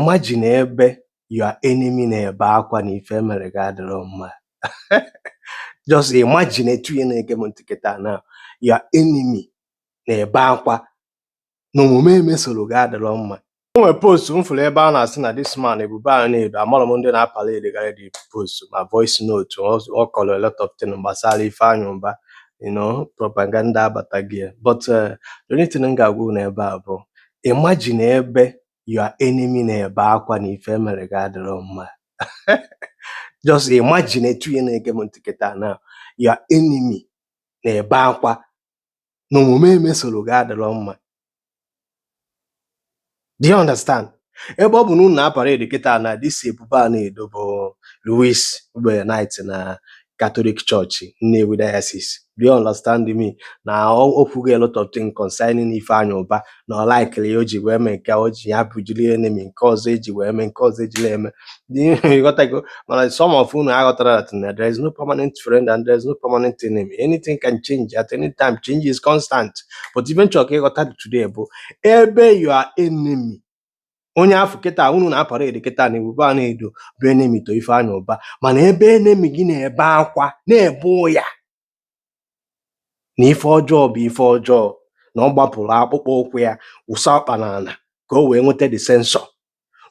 Imagine ebe your enemy na-ebe akwa na ife emere gị adịrọ mma. Just imagine etu ị na-ege m ntị kịta na your enemy na-ebe akwa na omume emesoro gị adịrọ mma. O nwere post m fụrụ ebe a na-asị na this man Ebube Anaedo, amarọ m ndị na-aparade the post ma voice note ọ kọrọ a lot of things gbasara Ifeanyi Uba, propaganda abataghị ya. But the only thing m ga-agwa unu ebe a bụ, imagine ebe your enemy na-ebe akwa na ife emere gị adịrọ mma. Just imagine etu ị na-ege m ntị kịta na your enemy na-ebe akwa na omume emesoro gị adịrọ mma. Do you understand? Ebe ọ bụ na unu na-aparade kịta na this Ebube Anaedo bụ Louis Knight na Catholic Church Nnewi Diocese. Do you understand me? Na o kwugo a lot of things concerning Ifeanyi Uba, na ọ likely o ji wee mee nke a, o ji ya bụ jiri enemy nke ọzọ eji wee mee nke ọzọ ejiri eme. Ịghọtago? Mana some of unu aghọtara that na there is no permanent friend and there is no permanent enemy. Anything can change at any time. Change is constant. But even chọrọ ka ịghọta today bụ ebe your enemy, onye afọ kịta unu na-aparade kịta na Ebube Anaedo bụ enemy to Ifeanyi Uba, mana ebe enemy gị na-ebe akwa, na-ebe ụya na ife ọjọọ bụ ife ọjọọ, na ọ gbapụrụ akpụkpọ ụkwụ ya wụsa ọkpa n'ala ka o wee nweta the sensor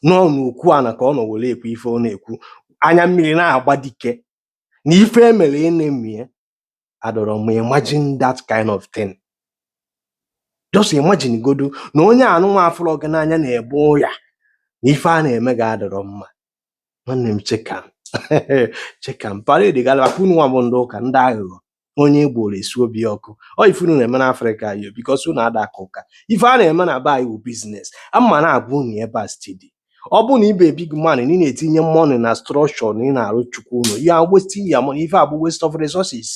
nọ n'ukwu ana ka ọ nọ were ekwu ife ọ na-ekwu, anya mmiri na-agba dike na ife emere enemy ya adọrọ m. Imagine that kind of thing. Just imagine godu na onye anụnwa afụrọ gị n'anya na-ebe ụya na ife a na-eme gị adọrọ mma. Nwanne m, chekam chekam parade gara maka unu nwa bụ ndị ụka, ndị aghụghọ, onye egboro esu obi ọkụ. Ọ ife unu na-eme n'Afrịka yo, because unu ada aka ụka. Ife a na-eme na be anyị bụ business. Ama na-agwa unu ebe a steady, ọ bụ na ị bụ a big man na ị na-etinye money na structure na ị na-arụ chukwu unu, you are wasting your money. Ife a bụ waste of resources.